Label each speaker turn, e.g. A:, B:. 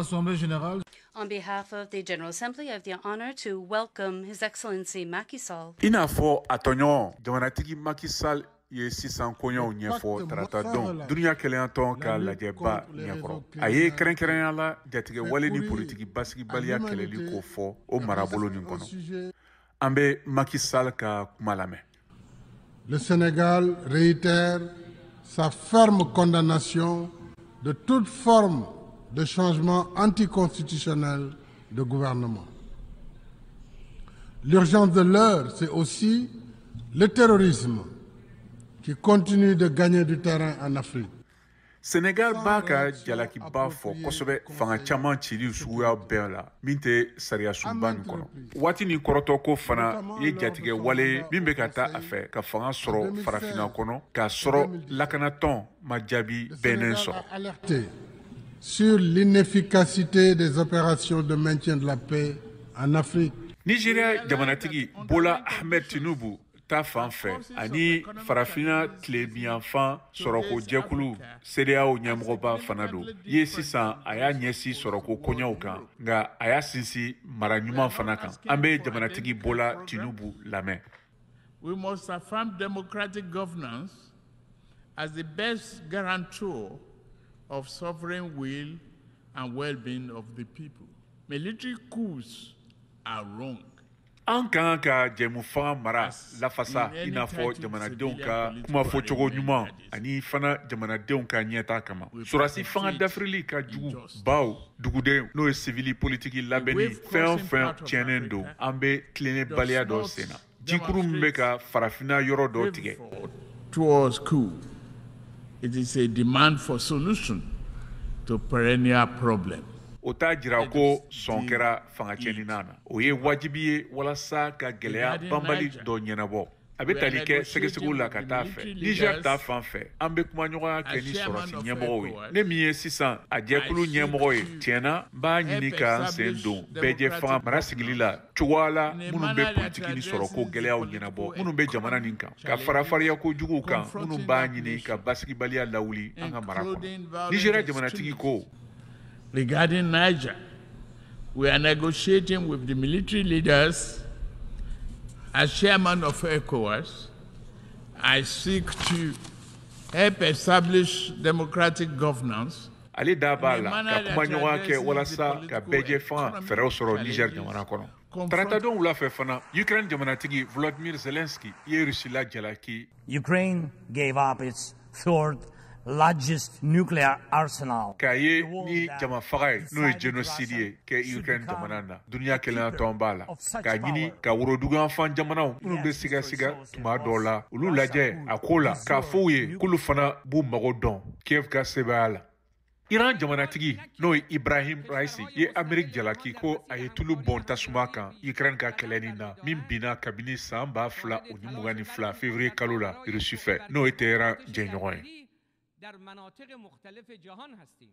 A: l'Assemblée générale,
B: On behalf of the General Assembly, I have the honor to welcome His Excellency Macky Sall.
C: I n'a fɔ a tɔɲɔgɔn, jamanatigi Macky Sall ye sisan koɲɛw ɲɛfɔ tarata don duniya kelenyatɔn ka lajɛba ɲɛkɔrɔ. A ye kɛrɛnkɛrɛnya la jatigɛwale ni politiki basigibaliya kɛlɛli ko fɔ o marabolo nin kɔnɔ. An bɛ Macky Sall ka kuma lamɛn.
D: Le Sénégal réitère sa ferme condamnation de toute forme de changement anticonstitutionnel de gouvernement. L'urgence de l'heure, c'est aussi le terrorisme qui continue de gagner du terrain en Afrique.
C: Senegal b'a ka jalakiba fɔ kosɛbɛ fanga caman cili suguya bɛɛ la min tɛ sariyasunba nin kɔnɔ. Waati nin kɔrɔtɔ ko fana ye jatigɛ wale min bɛ ka taa a fɛ ka fanga sɔrɔ farafinna kɔnɔ, k'a sɔrɔ lakanatɔn ma jaabi bɛnnen sɔrɔ.
D: Alerté sur l'inefficacité des opérations de maintien de la paix en Afrique.
C: Nigeria jamanatigi Bola Ahmed Tinubu ta fan fɛ, ani farafinna tilebiyanfan sɔrɔko jɛkulu CEDEAO ɲɛmɔgɔba fana don ye, sisan a y'a ɲɛsin sɔrɔko koɲɛw kan, nka a y'a sinsin mara ɲuman fana kan. An bɛ jamanatigi Bola Tinubu lamɛn.
E: We must affirm democratic governance as the best guarantor of sovereign will and well-being of the people. Military coups are wrong.
C: An kan ka jɛmufanga mara lafasa, i n'a fɔ jamanadenw ka kumafɔcogo ɲuman ani fana jamanadenw ka ɲɛta kama. Sɔrɔdasi fanga dafirili ka jugu, baw duguden n'o ye sivili politiki labɛnni fɛn o fɛn tiɲɛnen don. An bɛ tilennebaliya dɔ sen na, jikuru min bɛ ka farafinna yɔrɔ dɔ tigɛ.
E: Towards coup. It is a demand for solution to perennial problem.
C: O t'a jira ko sɔn kɛra fanga cɛnina na. O ye wajibi ye walasa ka gɛlɛya banbali dɔ ɲɛnabɔ. A bɛ tali kɛ sɛgɛsɛgɛw la ka taa fɛ. Niger ta fan fɛ, an bɛ kumaɲɔgɔnya kɛ ni sɔrɔsi ɲɛmɔgɔw ye. Ne min ye sisan a jɛkulu ɲɛmɔgɔ ye, tiɲɛna, n b'a ɲini ka n sen don bɛɛjɛ fanga mara sigili la cogoya la minnu bɛ politiki ni sɔrɔko gɛlɛyaw ɲɛnabɔ minnu bɛ jamana nin kan, ka fara fariyako juguw kan minnu b'a ɲini ka basigibaliya lawuli an ka mara kɔnɔ. Nigeria jamanatigi ko.
E: Regarding Niger, we are negotiating with the military leaders. As chairman of ECOWAS, I seek to help establish democratic governance.
C: Ale da b'a la ka kumaɲɔgɔnya kɛ walasa ka bɛɛjɛ fanga fɛɛrɛw sɔrɔ Niger jamana kɔnɔ. Taratadon wula fɛ fana, Ukraine jamanatigi Volodymyr Zelensky ye Rusila jalaki.
F: Ukraine gave up its third largest nuclear arsenal.
C: K'a ye ni jama faga ye, n'o ye génocide ye kɛ Ukraine jamana na. Duniya kelenya tɔn b'a la k'a ɲini ka woroduguyanfan jamanaw minnu bɛ sigasiga tuma dɔw la, olu lajɛ a ko la, k'a fɔ u ye k'olu fana b'u mago dɔn Kiev ka sebaaya la. Iran jamanatigi, n'o ye Ibrahim Raisi ye, Amerique jalaki ko a ye tulu bɔn tasuma kan Ukraine ka kɛlɛ nin na min binna kabini san 2022 février kalo la Russie fɛ, n'o ye Téhéran jɛɲɔgɔn ye.
G: در مناطق مختلف جهان هستیم.